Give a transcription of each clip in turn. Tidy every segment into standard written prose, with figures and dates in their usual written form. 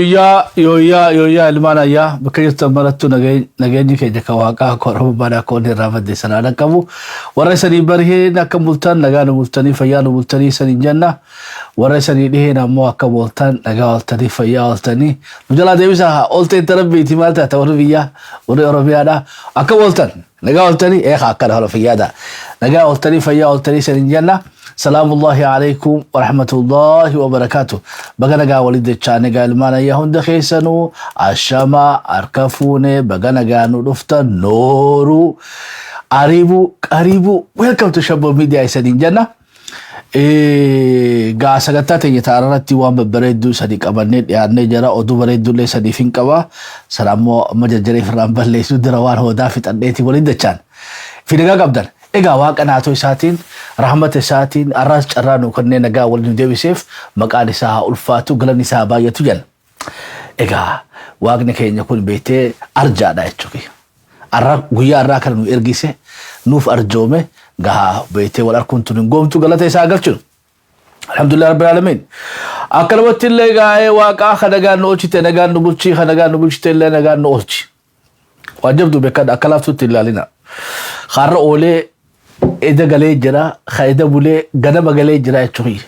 Yooyyaa yooyyaa yooyyaa ilmaan ayyaa bakka jirtan marattuu nageenyi keenya kan waaqaa akka oromoo badaa akka onni irraa badde sanaa dhaqqabu warra isanii barheen akka bultan nagaa nu bultanii fayyaa nu bultanii isaniin jenna warra isanii dhiheen ammoo akka bultan nagaa ooltanii fayyaa ooltanii nu jalaa deebisaa haa oolteen tarabbiiti maal taata warri biyyaa warri oromiyaadha akka ooltan nagaa ooltanii eekaa akkana hola fayyaada nagaa ooltanii fayyaa ooltanii isaniin jenna. Salaamullahi alaikum warahmatullahi wabarakatuh. Baga nagaa walitti dachaa egaa ilmaan ayyaa hunda keessanuu ashamaa harka fuune baga nagaa nu dhuftan nooruu ariibuu qariibuu welcome to Shabbo Media isaniin jenna. Gaa sagantaa teenya ta'an irratti waan babbareedduu sadi qabannee dhiyaannee jira oduu bareeddullee sadiif hin qaba. Sana ammoo amma jarjaree firraan balleessuu dira waan hoodaa fixadheeti waliin dachaan. Fi nagaa qabdan. Egaa waaqa naatoo isaatiin rahmata isaatiin arraas carraa nu kanneen nagaa waliin nu deebiseef maqaan isaa haa ulfaatu galanni isaa haa baay'atu jenna. Egaa waaqni keenya kun beektee arjaadha jechuudha. Arra guyyaa arraa kana nu ergise nuuf arjoome gahaa beektee wal arkuun tun hin goomtu galata isaa galchinu. Alhamdulillah rabbil alamin. Akkanumatti illee gaa'ee waaqaa kan nagaan nu oolchite nagaan nu bulchii kan nagaan nu bulchite illee nagaan nu oolchi. Waan jabdu beekadha akka laaftutti ilaalina. Har'a oolee eda galee jira, ka eda bulee ganama galee jira jechuudha.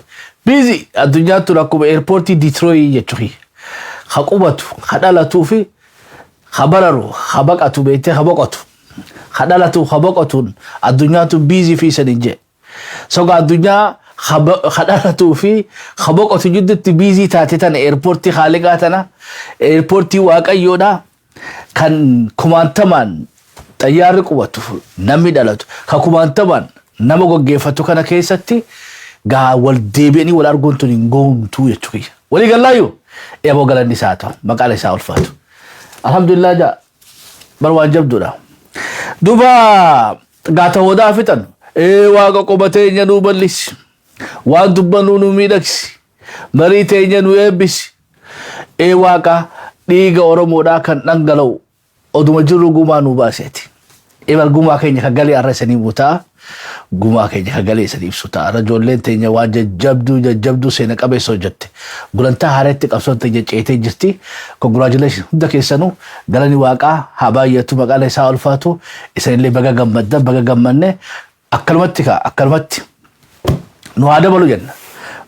Busy addunyaan tun akkuma airportii Detroit jechuudha. Ka qubatu, ka dhalatuu fi ka bararu, ka baqatu beektee ka boqotu. Ka dhalatu, ka boqotuun addunyaan tun busy fi saniin jee. Soga addunyaa ka dhalatuu fi ka boqotu jidduutti busy taate tana airportii haaliqaa tana airportii waaqayyoodha kan kumaantamaan xayyaarri qubatu namni dhalatu ka kumaantamaan nama gaggeeffatu kana keessatti gaa wal deebi'anii wal arguun tun hin goomtuu jechuudha. Walii gallaayyuu eeboo galanni isaa ta'u maqaan isaa ulfaatu. Alhamdulillah jaa bar waan jabduudha. Duuba gaata hoodaa fixan ee waaqa qoba teenya nuu bal'isi waan dubbannuu nu miidhagsi marii teenya nu eebbisi ee waaqa dhiiga Oromoodhaa kan dhangala'u oduma jirru gumaa nu baaseeti. Ebar gumaa keenya kan galee har'a isanii butaa gumaa keenya kan galee isanii ibsu ta'a. Har'a ijoolleen teenya waan jajjabduu jajjabduu seena qabeessa hojjette. Gulantaa haareetti qabsoon teenya ceetee jirti. Congratulations hunda keessanuu galani waaqaa haa baay'atu maqaan isaa ulfaatu isanillee baga gammaddan baga gammanne akkanumatti kaa akkanumatti nu haa dabalu jenna.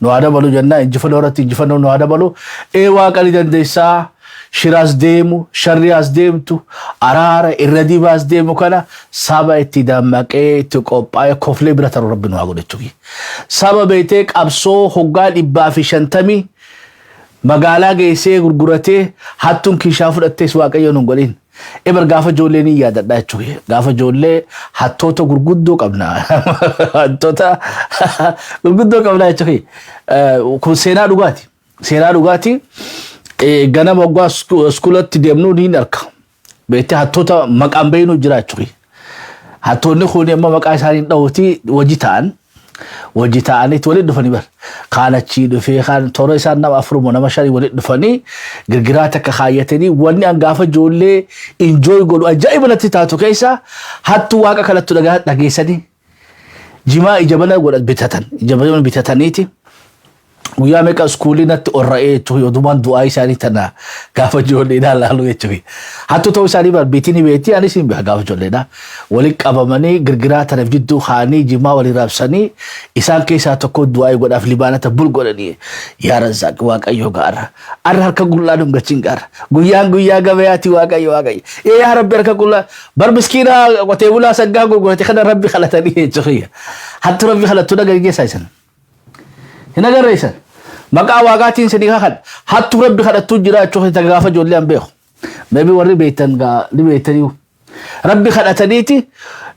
Nu haa dabalu jenna injifannoo irratti injifannoo nu haa dabalu. Ee waaqa ni dandeessaa. Shiraas deemu, sharriyaas deemtu, araara irra dibaas deemu kana saba itti dammaqee itti qophaa'ee koflee bira taru rabbi nu haa godhu jechuudha. Saba beektee qabsoo hoggaa 150 magaalaa geessee gurguratee hattuun kiishaa fudhattees waaqayyo nu hin godhin. Ebar gaafa ijoollee ni yaadadha jechuudha. Gaafa ijoollee hattoota gurguddoo qabna. Hattoota gurguddoo qabna jechuudha. Kun seenaa dhugaati. Seenaa dhugaati. Ganama waggaa iskuulatti deemnu ni arka. Beektee hattoota maqaan beeynu jira jechuudha. Hattoonni kun amma maqaa isaanii dhawuti wajji ta'an. Wajji ta'aniiti walitti dhufanii bar. Kaan achii dhufee kaan toora isaan nama afurmoo nama shanii walitti dhufanii girgiraa takka kaayyatanii wanni an gaafa ijoollee enjoy godhu ajaa'iba natti taatu keessa hattuu waaqa kanattu dhageessanii jimaa ija bana godhan bitatan ija bana bitataniiti. Guyyaa meeqa iskuulii natti orra'ee jechuun odumaan du'aa isaanii tana gaafa ijoolleedhaa laalu jechuun. Hattuu ta'uu isaanii bar beetii ni beetii anis hin beeka gaafa ijoolleedhaa. Walitti qabamanii girgiraa tanaaf jidduu kaanii jimaa walii raabsanii isaan keessaa tokko du'aa godhaaf libaanata bul godhanii yaa razzaaq waaqayyo gaara. Arra harka qullaa dhungachiin gaara. Guyyaan guyyaa gabayaati waaqayyo waaqayyo. Ee yaa rabbi harka qullaa bar miskiina qotee bulaa sangaa gurgurate kana rabbi kalatanii jechuun. Hattu rabbi kalattu dhageessaa isan. Hin agarre isan. Maqaa waaqaatiin isinii kakadha. Hattuu rabbi kadhattuu jira jechuun ta gaafa ijoollee an beeku. Maybe warri beektan gaa ni beektaniyu. Rabbi kadhataniiti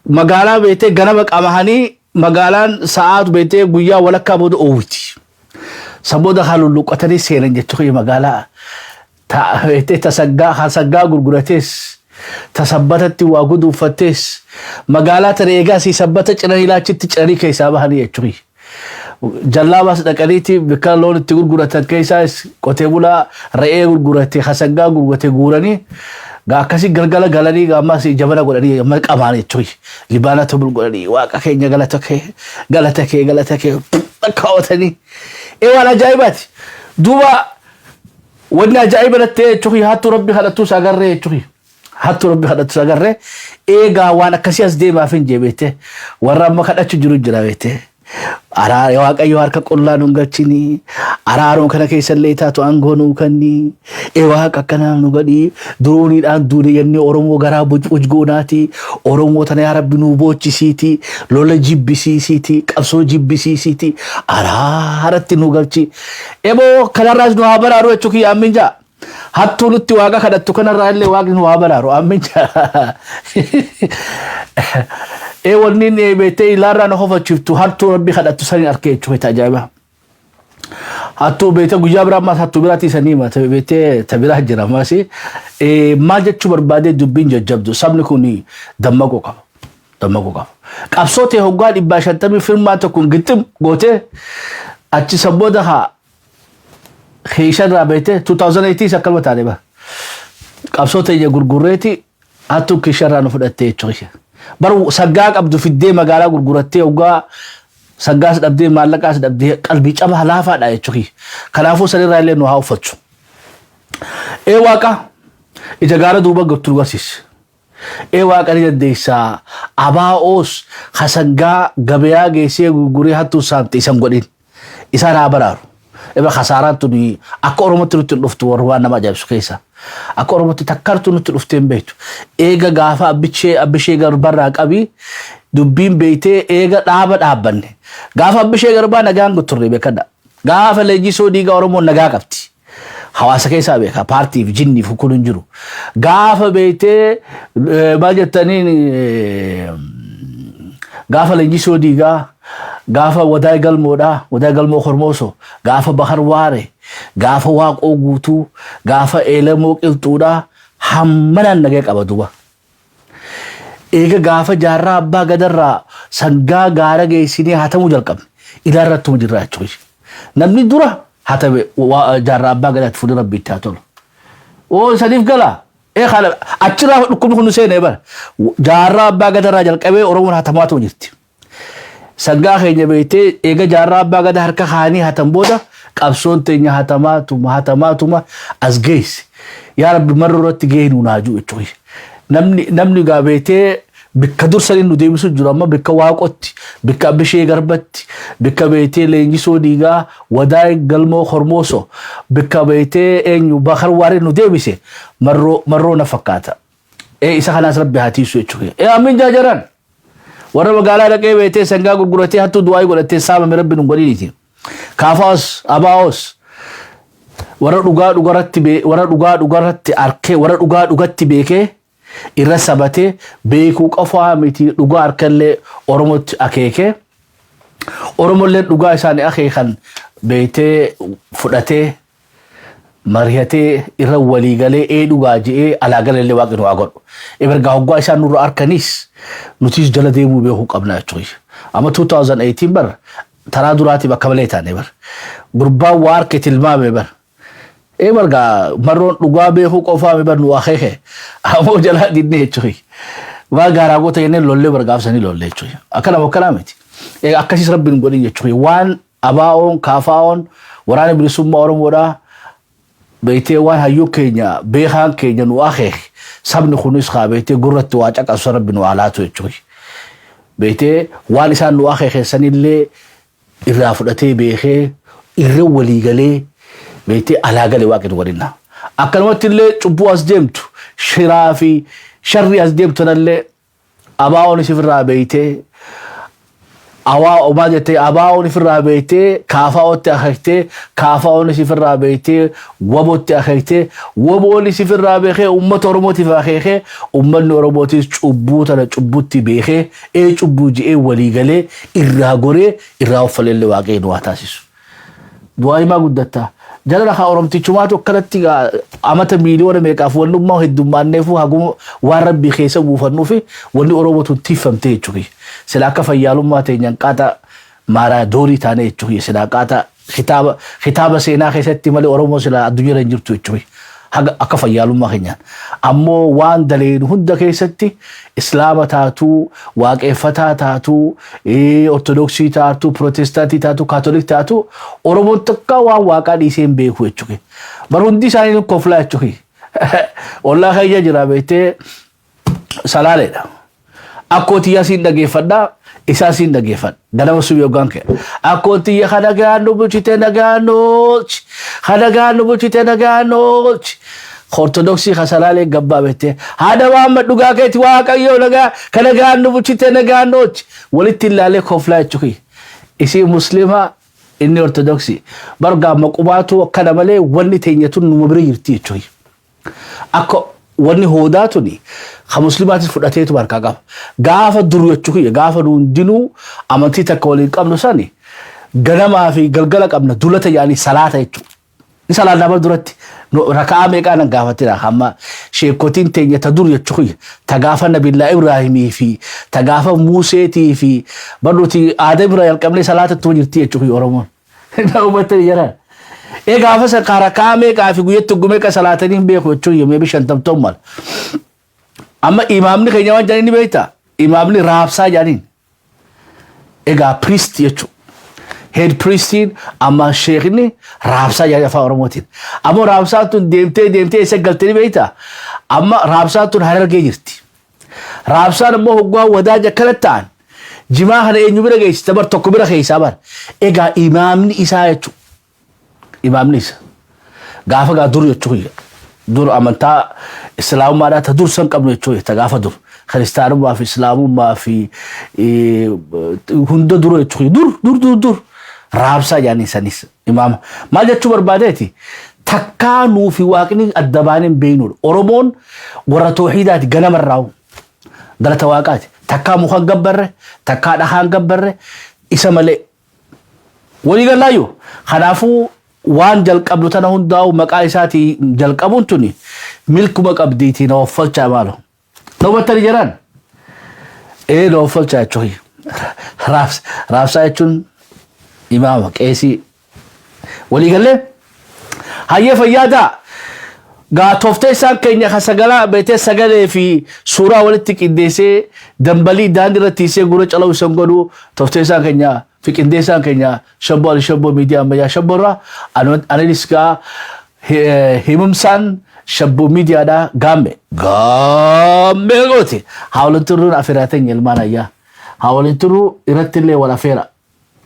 magaalaa beektee ganama qamahanii magaalaan sa'aatu beektee guyyaa walakkaa booda oowwiti. San booda haa lulluqqatanii seenan jechuun magaalaa beektee tasaggaa hasaggaa gurguratees tasabbatatti waa guduunfattees magaalaa tana eegaa sii sabbata cinanii laachitti cinanii keessaa bahanii jechuun. Jallaabaas dhaqaniiti bakka loon itti gurguratan keessaas qotee bulaa re'ee gurgurate hasaggaa gurgurate guuranii gaa akkasii galgala galanii gaa ammas jabana godhanii amma qamaan jechuun libaana tobul godhanii waaqa keenya galata kee galata kee galata kee kaawwatanii ee waan ajaa'ibaati duuba. Wanni ajaa'iba natti ta'e jechuun hattuu rabbi kadhattus agarree jechuun hattuu rabbi kadhattus agarree. Eegaa waan akkasii as deemaaf hin jee beekte, warra amma kadhachu jiru jira beekte. Araara Waaqayyo harka qullaa nu hin galchini. Araaruma kana keessa illee taatu aangoo nuu kenni. Ee Waaqa, akkanaa nu godhi. Duruuniidhaan duune jennee Oromoo garaa bucbuc goonaati. Oromoo tana yaa Rabbi nuu boochisiiti. Lola jibbisiisiiti. Qabsoo jibbisiisiiti. Araaratti nu galchi. Eboo kanarraas nu haa baraaru jechuu kiyya, ammin jaa. Hattuu nutti Waaqa kadhattu kanarraa illee Waaqni nu haa baraaru, ammin jaa. Ee, wanni inni beektee ilaarraa na kofachiiftu hattuu Rabbi kadhattu saniin arkee jechuudha, ajaa'iba. Hattuu beektee guyyaa biraa ammas hattuu biraatti isanii hima, beektee ta biraa jira ammas. Maal jechuu barbaadee, dubbiin jajjabdu, sabni kun dammaquu qaba. Dammaquu qaba. Qabsoo ta'e hoggaa 150 firmaa tokkoon gixxim gootee achi sabbooda haa keesharraa beektee 2008 akkanuma taane bara. Qabsoo ta'e gurgurreeti hattuu keesharraa nu fudhattee jechuudha. Bar saggaa qabdu fiddee magaalaa gurgurattee, hoggaa saggaas dhabdee maallaqaas dhabdee qalbii caba laafaadha jechuudha. Kanaafuu sanirraa illee nu haa uffatu. Ee Waaqa, ija gaara duuba gattu nu garsiisi. Ee Waaqa, ni dandeessaa, abaa'oos hasangaa gabayaa geessee gurguree hattuu saamte isan godhin. Isaan haa baraaru. Eba kasaaraan tuni akka Oromootti nutti hin dhuftu, warra waan nama ajaa'ibsu keessa. Akka Oromootti takkartu nutti dhuftee hin beektu. Eega gaafa Abbishee Garbarraa qabii dubbiin beektee eega dhaaba dhaabbanne. Gaafa Abbishee Garbaa nagaan turre beekadha. Gaafa Leenjisoo Diigaa Oromoon nagaa qabdi. Hawaasa keessaa beeka, paartiif jinniif kun hin jiru. Gaafa beektee maal jettaniin, gaafa Leenjisoo Diigaa, gaafa Wadaay Galmoodhaa, Wadaay Galmoo Kormooso, gaafa Bakar Waare, gaafa Waaqoo Guutuu, gaafa Eelamoo Qilxuudhaa hammanaan nagaa qaba duuba. Eega gaafa Jaarraa Abbaa Gadarraa sangaa gaara geessinee hatamuu jalqabne. Ilaarrattuma jirra jechuudha. Namni dura hatame Jaarraa Abbaa Gadaatti, fuula Rabbi itti haa tolu. Oo, saniif gala. Ee, kana achirraa dhukkubni kun nu seenee bara. Jaarraa Abbaa Gadarraa jalqabee Oromoon hatamaatu jirti. Sangaa keenya beektee eega Jaarraa Abbaa Gadaa harka kaanii hatan booda qabsoon teenya hatamaatuma hatamaatuma as geesse. Yaa Rabbi, marra irratti gahee nu naajuu jechuudha. Namni gaa beektee bikka dursanii nu deebisu jiru, amma bikka Waaqotti, bikka Abbishee Garbatti, bikka beektee Leenjisoo Diigaa, Wadaay Galmoo Hormooso, bikka beektee eenyu Bakar Waaree nu deebise marroo na fakkaata. Ee, isa kanaas Rabbi haa tiisu jechuudha. Ee, amiin jaajaran. Warra magaalaa dhaqee beektee sangaa gurguratee hattuu du'aa godhatee saamame Rabbi nu godhiniiti. Kaafaos, abaa'os, warra dhugaa dhugarratti warra dhugaa dhugarratti arkee, warra dhugaa dhugatti beekee irra sabatee, beekuu qofaa miti, dhugaa harkallee Oromootti akeekee, Oromollee dhugaa isaanii akeekan beektee fudhatee mari'atee irra walii galee ee dhugaa je'ee alaa galallee Waaqni nu haa godhu. Ebergaa hoggaa isaan nurra harkanis nutis jala deemuu beekuu qabna jechuudha. Amma 2018 bar taraa duraatiif akka malee taane bar. Gurbaan waa harke tilmaame bar. Ee, bargaa marroon dhugaa beekuu qofaa bar nu akeeke. Ammoo jalaa dinnee jechuudha. Waa gaaraa goota jennee lollee bargaafsanii lollee jechuudha. Akkana akkanaa miti. Akkasiis Rabbiin hin godhin jechuudha. Waan abaa'oon kaafaa'oon Waraana Bilisummaa Oromoodhaa beektee, waan hayyuu keenya beekaan keenya nu akeeke, sabni kunis haa beektee gurratti waa caqasu Rabbi nu haa laatu jechuudha. Beektee waan isaan nu akeeke sanillee irraa fudhatee beekee irra walii galee beektee alaa galee Waaqni nu godhinna. Akkanumatti illee cubbuu as deemtu, shiraa fi sharri as deemtu tanallee abaa'oon isifirraa beektee awaa maal jettee, abaa'oon ifirraa beektee kaafaa'ootti akeektee, kaafaa'oon isifirraa beektee wabootti akeektee, waboon isifirraa beekee uummata Oromootiif akeekee, uummanni Oromootis cubbuu tana cubbutti beekee ee cubbuu je'ee walii galee irraa goree irraa uffaleellee Waaqayyo nu haa taasisu. Du'aa himaa guddattaa. Jala lafa Oromtichumaatu akkanatti amata miiliyoona meeqaaf wannummaa heddummaanneefuu haguma waan Rabbii keessa buufannuu fi wanni Oromoo tun tiiffamtee jechuudha. Sila akka fayyaalummaa teenyaan qaata maaraa doorii taanee jechuudha. Sila qaata kitaaba seenaa keessatti malee Oromoo sila addunyaa irra hin jirtu jechuudha. Haga akka fayyaalummaa keenyaan. Ammoo waan daleenu hunda keessatti Islaama taatuu, Waaqeffataa taatuu, Ortodoksii taatuu, Pirootestaantii taatuu, Kaatolik taatuu, Oromoon takka waan Waaqaa dhiisee hin beeku jechuudha. Bar hundi isaanii koflaa jechuudha. Ollaa keenya jira beektee, Salaaleedha. Akkoo tiyyaa siin dhageeffadhaa, isaa siin dhageeffadha. Ganama subii hoggaan ka'e. Akkoo tiyya kana nagaan nu bulchite, nagaan nu oolchi. Kana nagaan nu bulchite, nagaan nu oolchi. Ortodoksii ka Salaalee gabbaa beektee. Haadha Maamma, dhugaa keeti, Waaqayyoo nagaa ka nagaan nu bulchite, nagaan nu oolchi. Walitti ilaalee koflaa jechuudha. Isii Musliimaa, inni Ortodoksii. Bargaama qubaatu akkana malee wanni teenya tun numa bira jirti jechuudha. Akka wanni hoodaa tuni ka Muslimaatis fudhateetu harkaa qaba. Gaafa dur jechuu, gaafa nu hundinuu amantii takka waliin qabnu sani, ganamaa fi galgala qabna dulata yaanii salaata jechuudha. Ni salaannaa bar duratti raka'aa meeqaa nan gaafatina. Hamma sheekotiin teenya ta dur jechuu, ta gaafa Nabillaa Ibraahimii fi ta gaafa Museetii fi bar nuti aadaa bira jalqabnee salaata ittuma jirti jechuu Oromoon. Na hubattanii jiran. Ee, gaafa san ka raka'aa meeqaa fi guyyatti meeqa salaatanii hin beeku jechuun yommuu 50 ta'u mala. Amma imaamni keenya waan jedhanii ni beektaa? Imaamni raabsaa jedhaniin. Egaa priest jechuudha. Head priestiin amma sheekni raabsaa jedhanii afaan Oromootiin. Ammoo raabsaan tun deemtee deemtee eessa galtee ni beektaa? Amma raabsaan tun Harargee jirti. Raabsaan immoo hoggaa wadaaja akkana ta'an jimaa kana eenyu bira geessite? Bar tokko bira keessaa bar. Egaa imaamni isaa jechuudha. Imaamni isa. Gaafa gaa dur jechuudha. Dur amantaa Islaamummaadhaa ta dur san qabnu jechuudha. Ta gaafa dur. Kiristaanummaa fi Islaamummaa fi hunda dura jechuudha. Dur dur dur dur. Raabsaa jedhanii sanis imaama. Maal jechuu barbaadeeti? Takkaa nuu fi Waaqni adda baanee hin beeknudha. Oromoon warra toohidaati ganamarraa. Galata Waaqaati. Takkaa muka gabbarre, takkaa dhahaan gabbarre isa malee. Walii galaayyuu. Kanaafuu waan jalqabnu tana hundaa'u maqaa isaatii jalqabuun tuni milkuma qabdiitii na offalchaa maalo. Na hubattanii jiran? Ee, na offalchaa jechuun. Raabsaa jechuun imaama, qeesii. Walii gallee? Hayyee, fayyaadaa. Gaa tooftee isaan keenya ka sagalaa beetee sagalee fi suuraa walitti qindeessee dambalii daandii irratti hiisee gurra cala'u isan godhu, tooftee isaan keenya fi qindeessaan keenya Shabboo Ali Shabboo Miidiyaa Ammayyaa Shabboo irraa, anis gaa himumsaan Shabboo Miidiyaadhaa gaamme. Gaammee gooti. Haa waliin turruun afeeraa teenya ilmaan ayyaa. Haa waliin turruu irratti illee wal afeera.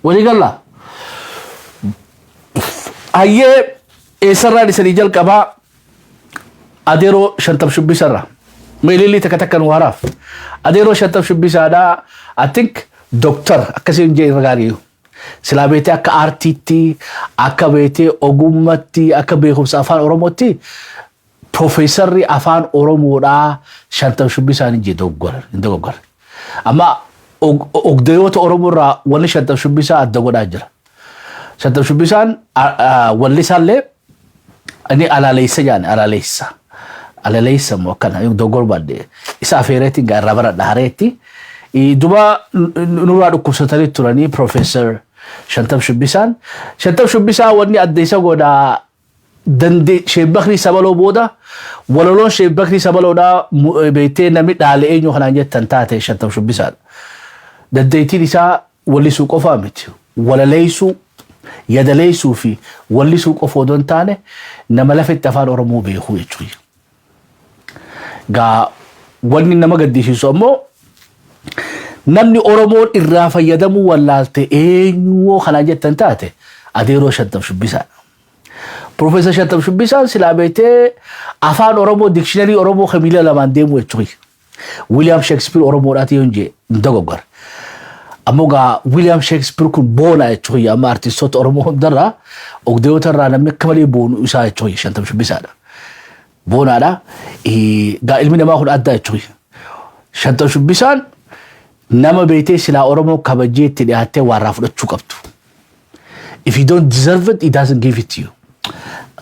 Walii gallaa. Hayyee, eessarraan isanii jalqabaa? Adeeroo Shantam Shubbisarra. Meelilii takka takka nu haraaf. Adeeroo Shantam Shubbisaadhaa, I think doctor akkasiin jee irra gaarii. Silaa beetee akka aartiitti, akka beetee ogummaatti, akka beekumsa afaan Oromootti piroofeesarri afaan Oromoodhaa Shantam Shubbisaan hin jee dogoggora hin dogoggorre. Amma ogdayoota Oromoo irraa wanni Shantam Shubbisaa adda godhaa jira. Shantam Shubbisaan wallisaallee inni alaaleessa jaani alaaleessa. Alaaleessa immoo akkana dogoggor baadde isa afeereetiin gaa irraa baradha hareetti. Duba nurraa dhukkubsatanii turanii Piroofeesar Shantam Shubbisaan. Shantam Shubbisaa wanni adda isa godhaa dandee Sheek Bakrii Sabaloo booda walaloon Sheek Bakrii Sabaloodhaa beektee namni dhaale eenyu kanaan jettan taate Shantam Shubbisaadha. Dandeettiin isaa wallisuu qofaa miti. Walaleessuu, yadaleessuu fi wallisuu qofa odoo hin taane nama lafetti afaan Oromoo beekuu jechuudha. Gaa wanni nama gaddisiisu ammoo namni Oromoon irraa fayyadamuu wallaalte eenyuwoo kanaan jettan taate Adeeroo Shantam Shubbisaadha. Piroofeesar Shantam Shubbisaan silaa beektee afaan Oromoo dictionary Oromoo kan miila lamaan deemu jechuudha. William Shakespeare Oromoodhaati yoo hin jee hin dogoggore. Ammoo gaa William Shakespeare kun boona jechuudha. Amma artistoota Oromoo hundarraa, ogdeeyota irraa namni akka malee boonu isaa jechuudha, Shantam Shubbisaadha. Boonaadha. Gaa ilmi namaa kun adda jechuudha. Shantam Shubbisaan nama beektee silaa Oromoo kabajee itti dhiyaattee waarraa fudhachuu qabdu. If you don't deserve it, he doesn't give it to you.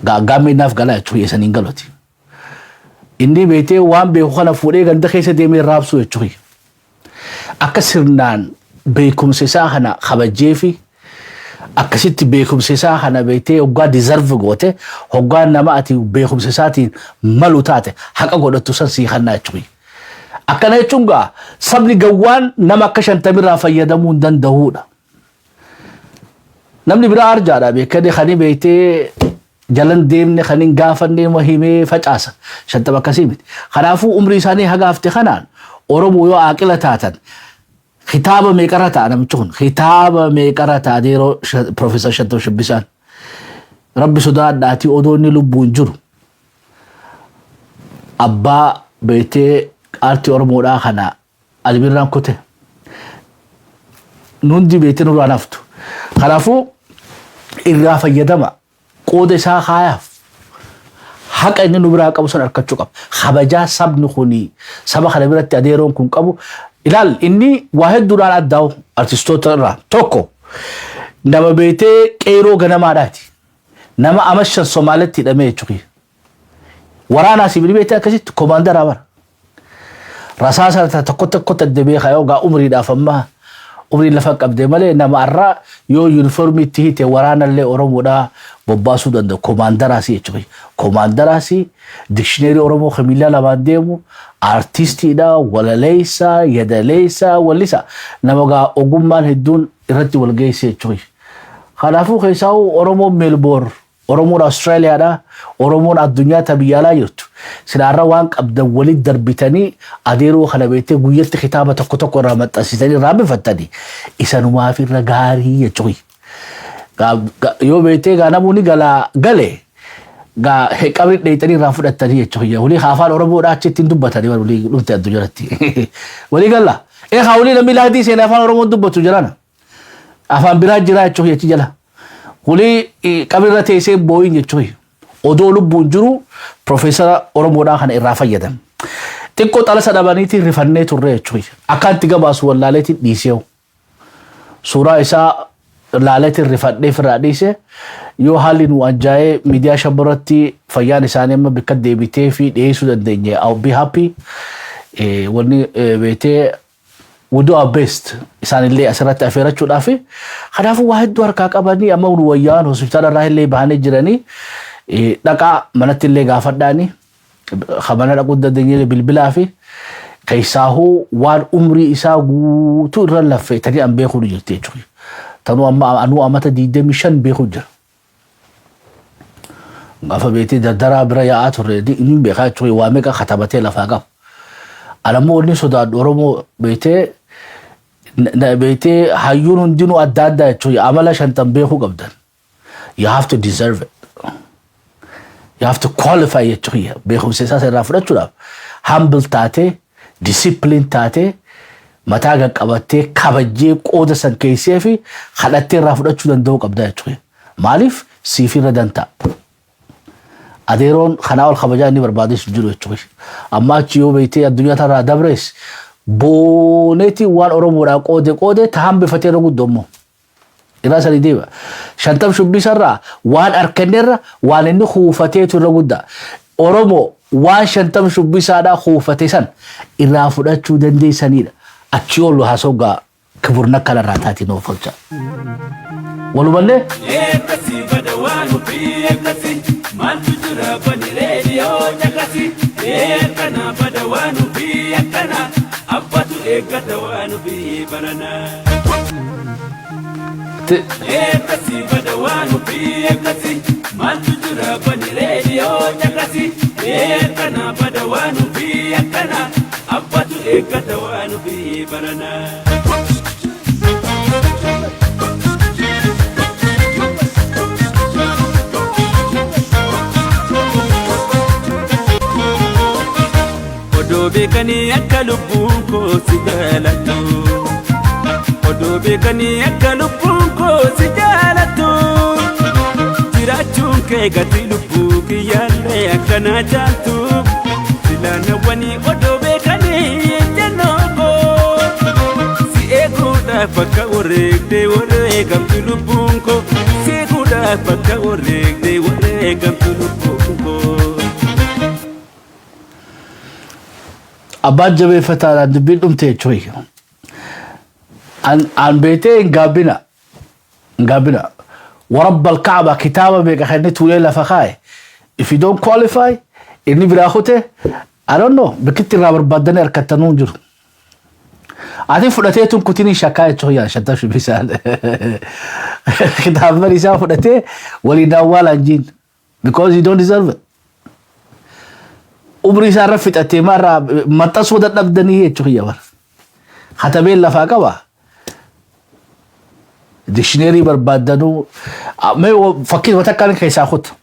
Gaammee naaf galaa jechuudha, saniin galuti. Inni beektee waan beeku kana fuudhee ganda keessa deemee raabsuu jechuudha. Akka sirnaan beekumsa isaa kana kabajee fi Akkasitti beekumsa isaa kana beektee hoggaa deserve goote, hoggaa nama ati beekumsa isaatiin malu taate, haqa godhattu san sii kannaa jechuudha. Akkana jechuun gaa sabni gawwaan nama akka shantamirraa fayyadamuu hin danda'uudha. Namni biraa arjaadha beekanii kan beektee jalan deemne, kan hin gaafanne himee facaasa. Shantama akkasii miti. Kanaafuu umrii isaanii hagaafte kanaan Oromoo yoo aaqila taatan, kitaaba meeqarra ta'a namichi kun? Kitaaba meeqarra ta'a yeroo Profeesar Shantam Shubbisaan? Rabbi sodaadhaatii odoo inni lubbuun jiru abbaa beektee aartii Oromoodhaa kana albirraan kute nundi beektee nurraa naftu. Kanaafuu irraa fayyadama, qooda isaa kaayaaf, haqa inni nu biraa qabu san argachuu qaba. Kabajaa sabni kuni saba kana biratti adeeroon kun qabu ilaal. Inni waa hedduudhaan addaa'u artistoota irraa tokko nama beektee qeeroo ganamaadhaati. Nama ama 5 Somaaletti hidhamee jechuudha. Waraanaa sibiilii beektee akkasitti koomaandaraa bara. Rasaasa tokko tokkotti adda beekaa yoo gaa umriidhaaf amma umriin lafa qabdee malee, nama har'a yoo yuunifoormii itti hite waraanallee Oromoodhaa bobbaasuu danda'u koomaandaraasi jechuudha. Koomaandaraasi dikshineerii Oromoo kan miila lamaan deemu, aartistiidha, walaleessaa, yadaleessaa, wallisa. Nama gaa ogummaan hedduun irratti wal geesse jechuudha. Kanaafuu keessaa Oromoon Meelboorn, Oromoon Awustiraaliyaadha, Oromoon addunyaa ta biyya alaa jirtu. Silaarra waan qabdan walitti darbitanii adeeroo kana beektee guyyatti kitaaba tokko tokko irraa maxxansiisanii irraa bifattanii isanumaaf irra gaarii jechuudha. Yoo beektee gaa namoonni galaa gale gaa qabri dheeyxanii irraa fudhattanii jechuudha. Walii afaan Oromoodhaa achitti hin dubbatanii walii dhufte addunyaatti. Walii galla. Ee haa walii namni laadii seenaa afaan Oromoon dubbatu jirana. Afaan biraa jira jechuudha achi jala. Walii qabrirra teessee boo'in jechuudha. Odoo lubbuun jiru Profeesara Oromoodhaa kana irraa fayyadam. Xiqqoo xalasa dhabaniitiin rifannee turre jechuudha. Akka itti gabaasu wallaaleetiin dhiisee. Suuraa isaa laaleetiin rifadhee firraa dhiise. Yoo haalli nu ajaa'ee miidiyaa shabbarratti fayyaan isaanii amma bakka deebitee fi dhiyeessuu dandeenye, I'll be happy. Wanni beetee we do our best isaanillee asirratti affeerachuudhaaf. Kanaafuu waa hedduu harkaa qabanii amma nu wayyaan hospitaala irraa illee bahanii jiranii, dhaqaa manatti illee gaafadhaanii, mana dhaquu dandeenye bilbilaa fi keessaahuu waan umrii isaa guutuu irra laffeetanii an beekuu ni jirti jechuudha. Tanuu amma anuu amata 25 beekuu jira. Gaafa beetee dardaraa bira yaa'aa turre inni beekaa jechuudha, waa meeqa katabatee lafaa qaba. Anammoo wanni sodaadhu Oromoo beetee beetee hayyuun hundinuu adda addaa jechuudha, amala shantan beekuu qabdan. You have to deserve it. You have to qualify jechuudha, beekumsa isaa irraa fudhachuudhaaf. Humble taatee, discipline taatee, mataa qaqqabattee, kabajjee, qooda san keessee fi kadhattee irraa fudhachuu danda'uu qabda jechuudha. Maaliif siif irra danta'a. Adeeroon kanaa ol kabajaa inni barbaades jiru jechuudha. Amma achi yoo beektee addunyaa tanarraa dabrees booneetiin waan Oromoodhaa qoode qoode ta hambifatee irra guddoo. Irraa sanii deema. Shantam Shubbisarraa waan arkanneerra waan inni kuufateetu irra guddaa. Oromoo waan Shantam Shubbisaadhaa kuufate san irraa fudhachuu dandeessanidha. Achi ol haasoo kiburna kanarraa taatiin of oolcha. Walumallee. Eekkasi bada waan ofii eekkasi, maaltu jira bani reediyoo caqasi. Eekkana bada waan ofii akkana abbatu eeggata waan ofii barana. Eekkasi bada waan ofii eekkasi, maaltu jira bani reediyoo caqasi. Eekkana bada waan ofii akkana abbatu eeggata waan ofii barana. Odoo beekanii akka lubbuun koo si jaalattu. Odoo beekanii akka lubbuun koo si jaalattu. Jiraachuun kee gatii lubbuu kiyyaallee akkanaa caaltu. Silaanawwanii odoo beekanii ejjennoo koo. Si eeguudhaaf akka wareegdee wareegamtu lubbuun koo. Si eeguudhaaf akka wareegdee wareegamtu lubbuun koo. Abbaan jabeeffataadhaan dubbiin dhumte jechuudha. An beetee hin gaabbina. Hin gaabbina. ورب الكعبة kitaaba meeqa kan inni tuulee lafa kaa'e. If you don't qualify, inni biraa kute, I don't know, bikkitti irraa barbaaddanii harkattanuu hin jiru. Ati fudhatee tun kutinii shakkaa jechuun yaa shantam shubbisaan. Kitaabban isaa fudhatee waliin awwaalaan jiin. Because you don't deserve it. Umrii isaa irra fixatee maarraa maxxansuu dadhabdanii jechuun yaa bara. Katabeen lafaa qaba. Dictionary barbaaddanuu mee fakkii wata akkaan keessaa kutu.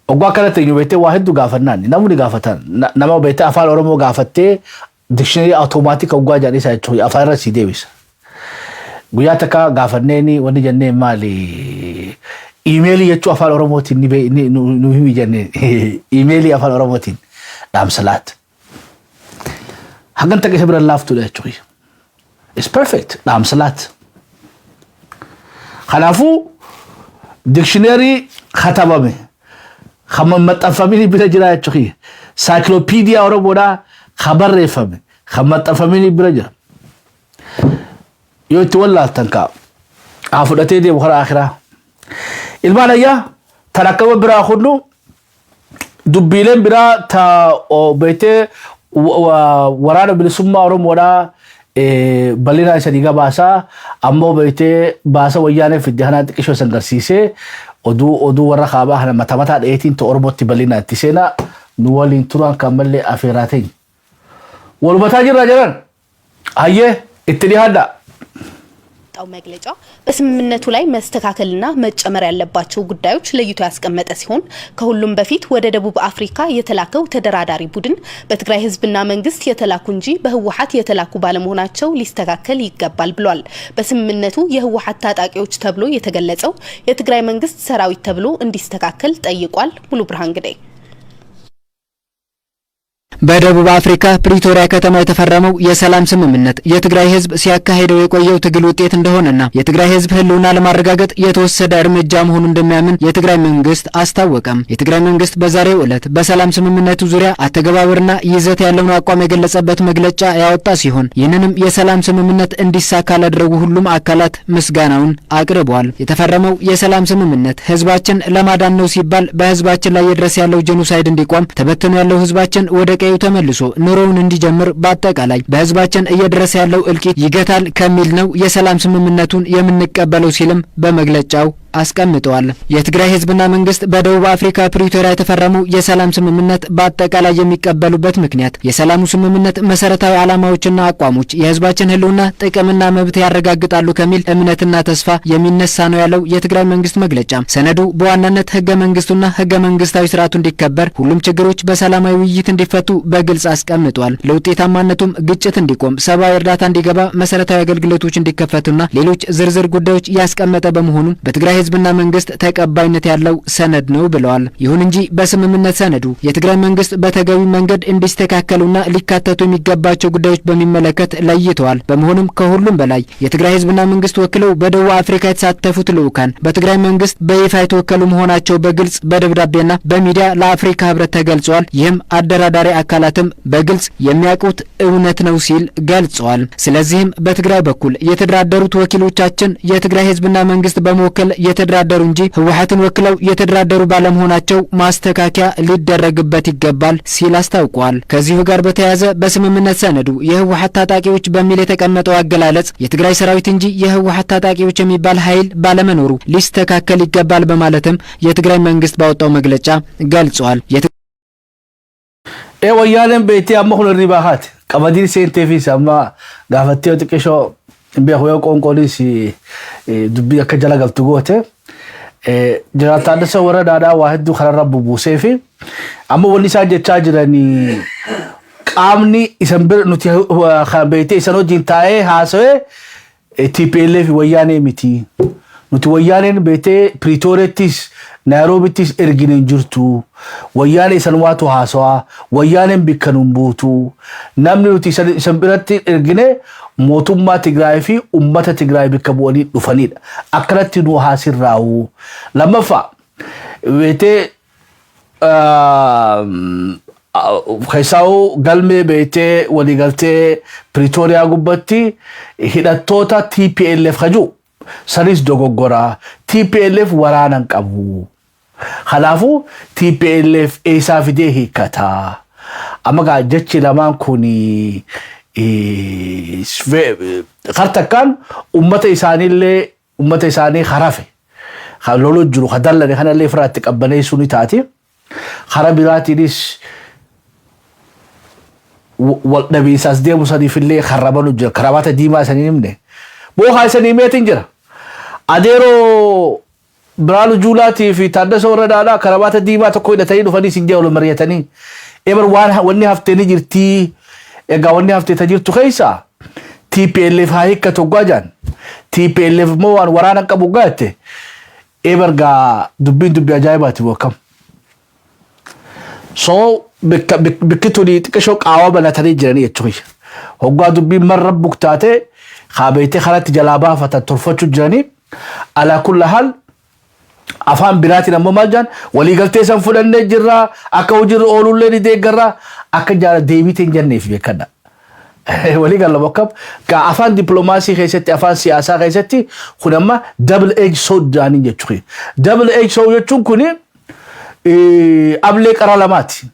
Oggaa akkanatti eenyu beektee waa hedduu gaafannaan namni gaafatan nama beektee Afaan Oromoo gaafattee dictionary automatic oggaa jedhanii isaa jechuudha, afaan irra sii deebisa. Guyyaa takka gaafanneeni wanni jenneen maali, iimeelii jechuu Afaan Oromootiin ni nu himi jenneen, iimeelii Afaan Oromootiin dhaamsa laata. Hangan takka isa bira laaftuudha jechuudha. It's perfect, dhaamsa laata. Kanaafuu dictionary katabame kan maxxanfamini bira jira jechuudha. Encyclopedia Oromoodhaa kan barreeffame kan maxxanfamini bira jira. Yoo itti wallaaltan kaa haa fudhatee deemu karaa akhiraa. Ilmaan ayyaa tan akkama biraa kunnu dubbiileen biraa ta beektee Waraana Bilisummaa Oromoodhaa bal'inaan isanii gabaasaa, ammoo beektee baasa Wayyaanee fidde kanaa xiqqishoo isan garsiisee oduu warra kaabaa kana mata mataa dheetiin ta'e Oromootti bal'inaan itti seenaa nu waliin turan kan mallee afeeraa ta'e. Walumataa jirra jedhan hayyee itti dhiyaadha. ያወጣው መግለጫ በስምምነቱ ላይ መስተካከልና መጨመር ያለባቸው ጉዳዮች ለይቶ ያስቀመጠ ሲሆን፣ ከሁሉም በፊት ወደ ደቡብ አፍሪካ የተላከው ተደራዳሪ ቡድን በትግራይ ሕዝብና መንግስት የተላኩ እንጂ በህወሓት የተላኩ ባለመሆናቸው ሊስተካከል ይገባል ብሏል። በስምምነቱ የህወሓት ታጣቂዎች ተብሎ የተገለጸው የትግራይ መንግስት ሰራዊት ተብሎ እንዲስተካከል ጠይቋል። ሙሉ ብርሃን ግደይ። በደቡብ አፍሪካ ፕሪቶሪያ ከተማ የተፈረመው የሰላም ስምምነት የትግራይ ህዝብ ሲያካሂደው የቆየው ትግል ውጤት እንደሆነና የትግራይ ህዝብ ህልውና ለማረጋገጥ የተወሰደ እርምጃ መሆኑን እንደሚያምን የትግራይ መንግስት አስታወቀም። የትግራይ መንግስት በዛሬው ዕለት በሰላም ስምምነቱ ዙሪያ አተገባበርና ይዘት ያለውን አቋም የገለጸበት መግለጫ ያወጣ ሲሆን፣ ይህንንም የሰላም ስምምነት እንዲሳካ ላደረጉ ሁሉም አካላት ምስጋናውን አቅርበዋል። የተፈረመው የሰላም ስምምነት ህዝባችን ለማዳን ነው ሲባል በህዝባችን ላይ እየደረሰ ያለው ጄኖሳይድ እንዲቆም፣ ተበትኖ ያለው ህዝባችን ወደ ቀዬው ተመልሶ ኑሮውን እንዲጀምር፣ በአጠቃላይ በህዝባችን እየደረሰ ያለው እልቂት ይገታል ከሚል ነው የሰላም ስምምነቱን የምንቀበለው ሲልም በመግለጫው አስቀምጠዋል። የትግራይ ህዝብና መንግስት በደቡብ አፍሪካ ፕሪቶሪያ የተፈረመው የሰላም ስምምነት በአጠቃላይ የሚቀበሉበት ምክንያት የሰላሙ ስምምነት መሰረታዊ ዓላማዎችና አቋሞች የህዝባችን ህልውና፣ ጥቅምና መብት ያረጋግጣሉ ከሚል እምነትና ተስፋ የሚነሳ ነው ያለው የትግራይ መንግስት መግለጫ፣ ሰነዱ በዋናነት ህገ መንግስቱና ህገ መንግስታዊ ስርዓቱ እንዲከበር፣ ሁሉም ችግሮች በሰላማዊ ውይይት እንዲፈቱ በግልጽ አስቀምጧል። ለውጤታማነቱም ግጭት እንዲቆም፣ ሰብአዊ እርዳታ እንዲገባ፣ መሰረታዊ አገልግሎቶች እንዲከፈቱና ሌሎች ዝርዝር ጉዳዮች ያስቀመጠ በመሆኑ በትግራይ ህዝብና መንግስት ተቀባይነት ያለው ሰነድ ነው ብለዋል። ይሁን እንጂ በስምምነት ሰነዱ የትግራይ መንግስት በተገቢ መንገድ እንዲስተካከሉና ሊካተቱ የሚገባቸው ጉዳዮች በሚመለከት ለይተዋል። በመሆኑም ከሁሉም በላይ የትግራይ ህዝብና መንግስት ወክለው በደቡብ አፍሪካ የተሳተፉት ልዑካን በትግራይ መንግስት በይፋ የተወከሉ መሆናቸው በግልጽ በደብዳቤና በሚዲያ ለአፍሪካ ህብረት ተገልጿል። ይህም አደራዳሪ አካላትም በግልጽ የሚያውቁት እውነት ነው ሲል ገልጸዋል። ስለዚህም በትግራይ በኩል የተደራደሩት ወኪሎቻችን የትግራይ ህዝብና መንግስት በመወከል የተደራደሩ እንጂ ህወሓትን ወክለው የተደራደሩ ባለመሆናቸው ማስተካከያ ሊደረግበት ይገባል ሲል አስታውቋል። ከዚሁ ጋር በተያያዘ በስምምነት ሰነዱ የህወሓት ታጣቂዎች በሚል የተቀመጠው አገላለጽ የትግራይ ሰራዊት እንጂ የህወሓት ታጣቂዎች የሚባል ኃይል ባለመኖሩ ሊስተካከል ይገባል በማለትም የትግራይ መንግስት ባወጣው መግለጫ ገልጿል። Ee, Wayyaaneen beektee amma kun hirribaa haati. Qamadiin seenteefis amma gaafattee xiqqishoo hin beeku yoo qoonqoonis dubbii akka jala galtu goote. Jeneraal Taaddasaa Waradaadhaa waa hedduu kanarra bubuusee fi amma wanni isaan jechaa jiranii qaamni isan bira nuti kan beektee isan wajjin taa'ee haasawee TPLF Wayyaanee miti. Nuti Wayyaaneen beektee Piriitooriyaattis Naayiroobiittis ergine hin jirtu. Wayyaanee isan waatu haasawaa. Wayyaaneen bikka nun buutu. Namni nuti isan biratti ergine mootummaa Tigraay fi uummata Tigraay bikka bu'anii dhufanidha. Akkanatti nu haasirraawu. Lammaffaa, beektee keessaa'uu galmee beektee waliigaltee Piriitooriyaa gubbatti hidhattoota TPLF kajuu Sanis dogoggoraa. TPLF waraana hin qabu. Kanaafuu TPLF eessaa fidee hiikkataa? Amma gaa jechi lamaan kun kar takkaan ummata isaaniillee, ummata isaanii harafe kan lolu jiru, kan dallane kanallee ofirraatti qabbaneessuu ni taati. Kara biraatiinis wal dhabiinsaas deemu saniifillee karrabanu jira. Karabaata diimaa isanii himne. Boohaa isanii meetiin jira. Adeeroo Biraanuu Juulaatii fi Taaddasoo Warradaadhaa karabaata diimaa tokko hidhatanii dhufanii isin jee wal mari'atanii. Ebar waan wanni haftee ni jirtii. Egaa wanni haftee ta jirtu keessa TPLF haa hiikkatu hoggaa jaan. TPLF immoo waan waraana qabu hoggaa jette. Ebar gaa dubbiin dubbii ajaa'ibaati moo akkam. So bikki tuni xiqqishoo qaawwa banatanii jiranii jechuudha. Hoggaa dubbiin marra buktaate kaabeetee karatti jalaa baafatan tolfachuu jiranii. Alaa kulla haal, afaan biraatiin ammoo maal jaan? Waliigaltee san fudhannee jirra, akka hojiirra oolullee ni deeggarra, akka jaala deebiitiin hin jenneef beekadha. Walii galla bokkam gaa afaan dippiloomaasii keessatti, afaan siyaasaa keessatti kun amma double edge sword jaanii jechuudha. Double edge sword jechuun kuni ablee qara lamaati.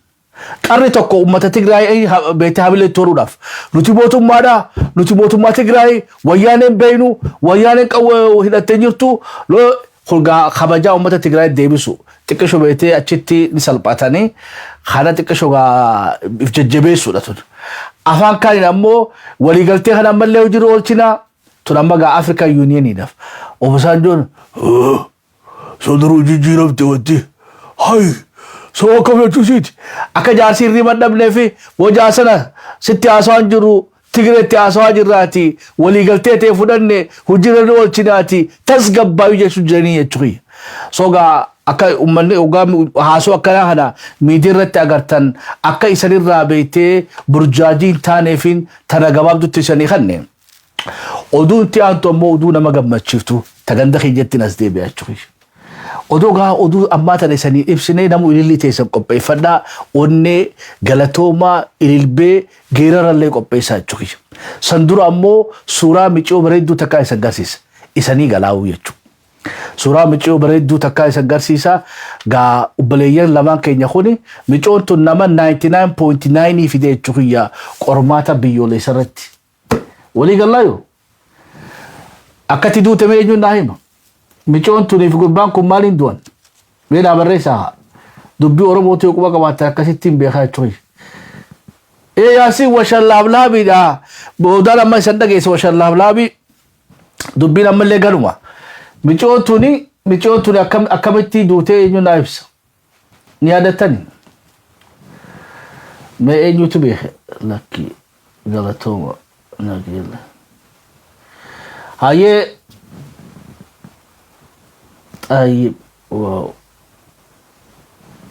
Qarri tokko uummata Tigraay beektee hamilee toruudhaaf, nuti mootummaadha, nuti mootummaa Tigraay, wayyaaneen beeynu, wayyaaneen qawwee hidhattee jirtu. Kun gaa kabajaa uummata Tigraay deebisu xiqqisho beektee achitti ni salphatanii kana xiqqisho gaa if jajjabeessuudha tun. Afaan kaaniin ammoo waliigaltee kana ammallee hojiirra oolchinaa tun amma gaa African Unioniidhaaf. Obasanjoon sodaruu jijjiiramte wanti hay soo akkam jechuusiiti akka jaarsi hirriba dhabnee fi bojaa sana sitti haasawaan jiru, Tigireetti haasawaa jirraati, waliigaltee ta'e fudhanne hojiirra ni oolchinaati, tasgabbaayuu jechuu jiranii jechuudha. So gaa akka uummanni ogaa haasoo akkanaa kana miidiyaa irratti agartan akka isanirraa beektee burjaajii hin taaneefin tana gabaabdutti isanii kanne. Oduun itti aantu ammoo oduu nama gammachiiftu taganda kiyyatti as deebi'a jechuudha. Oduu gaa oduu ammaa tana isanii ibsinee namu ilillii teessan qopheeffadhaa, onnee galatoomaa, ililbee geerarallee qopheessaa jechuudha. San dura ammoo suuraa miciyoo bareedduu takkaa isan garsiisa. Isanii galaa'uu jechuudha. Suuraa miciyoo bareedduu takkaa isan garsiisa. Gaa obboleeyyan lamaan keenya kuni, micoon tun nama 99.9 fide jechuudha qormaata biyyoolessa irratti. Walii gallaayu? Akkatti duute mee eenyuun naa hima? Micoon tuniif gurbaan kun maaliin du'an? Mee naa barreessaa. Dubbii Oromootii yoo quba qabaatte akkasittiin beekaa jechuudha. Ee Yaasiin washallaablaabidha. Boodaan amma isan dhageesse washallaabLaabii. Dubbiin ammallee galuma. Micoon tuni akkamitti duutee eenyu naa ibsa? Ni yaadattani? Mee eenyutu beeke? Lakki galatooma nageella. Hayyee xayyib wow.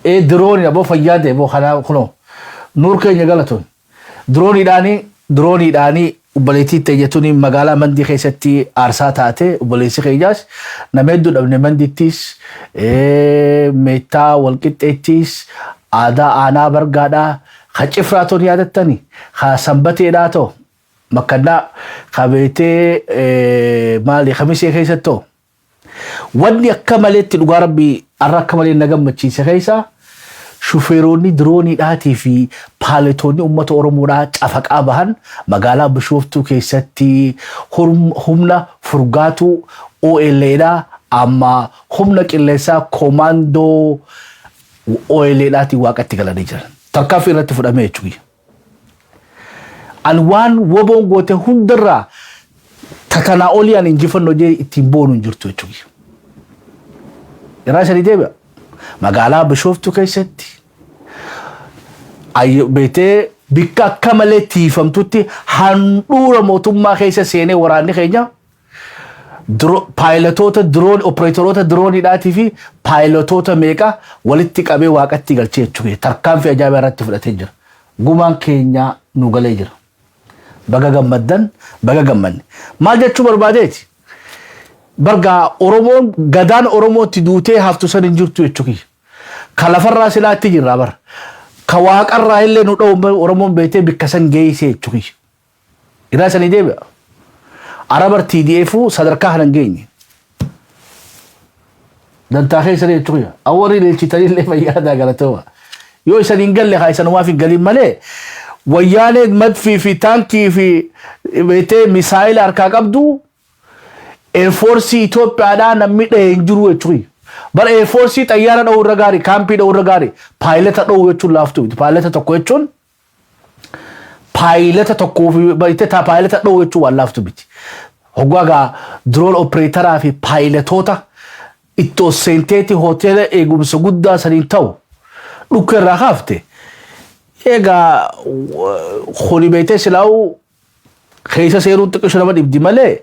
Ee dirooni aboo fayyaa ta'e boo kanaa kunoo nuur keenya galatoon. Dirooniidhaanii obboleettii ta'e tuni magaalaa Mandii keessatti aarsaa taate. Obboleessi keenyaas nama hedduu dhabne, Mandittis, Meettaa Walqixxeettis, aadaa aanaa bargaadhaa ka cifraa toon yaadattani, ka sanbateedhaa ta'u makkannaa ka beetee maali kamisee keessatti. Wanni akka maleetti dhugaa rabbii har'a akka malee na gammachiise keessa shufeeronni dirooniidhaatii fi paaletoonni uummata Oromoodhaa cafaqaa bahan magaalaa Bishooftuu keessatti humna furgaatuu OLAdhaa, amma humna qilleensaa koomaandoo OLAdhaatiin waaqatti galanii jiran. Tarkaanfii irratti fudhamee jechuudha. Ani waan woboon goote hundarraa tatanaa olii ani injifannoo jee ittiin boonu hin jirtu jechuudha. Irraa sadii deebi'a. Magaalaa Bishooftuu keessatti beetee bikka akka malee tiifamtutti handhuura mootummaa keessa seenee waraanni keenya paayilatoota drone, opereetoroota dirooniidhaatii fi paayilatoota meeqa walitti qabee waaqatti galchee jechuudha. Tarkaanfii ajaa'ibaa irratti fudhatee jira. Gumaan keenya nu galee jira. Baga gammaddan, baga gammanne. Maal jechuu barbaadeeti? Bargaa Oromoon gadaan Oromootti duutee haftu san hin jirtu jechuudha. Ka lafarraa silaatti jirra bara. Ka waaqarraa illee nu dha'u Oromoon beetee bikka san geessee jechuudha. Irraa sanii deebi'a. Arabar TDF sadarkaa kana hin geenye. Dantaa keessanii jechuudha. Awwarri leenchitanii fayyaa galatooma. Yoo isan hin galle, haa isanumaaf hin galin malee, wayyaaneen madfii fi taankii fi beetee misaayila harkaa qabdu, air force Itoophiyaadhaa namni dhahee hin jiru jechuudha. Bara air force xayyaara dha'uu irra gaarii, kaampii dha'uu irra gaarii, paayilata dha'uu jechuun laaftuu miti. Paayilata tokko jechuun, paayilata tokkoo fi beetee paayilata dha'uu jechuun waan laaftuu miti. Hoggaa gaa drone opereetaraa fi paayilatoota ittoo seenteeti hoteela eegumsa guddaa saniin ta'u dhukka irraa kaafte. Egaa kuni beetee silaa'uu keessa seenuun xiqqishu nama dhibdi malee.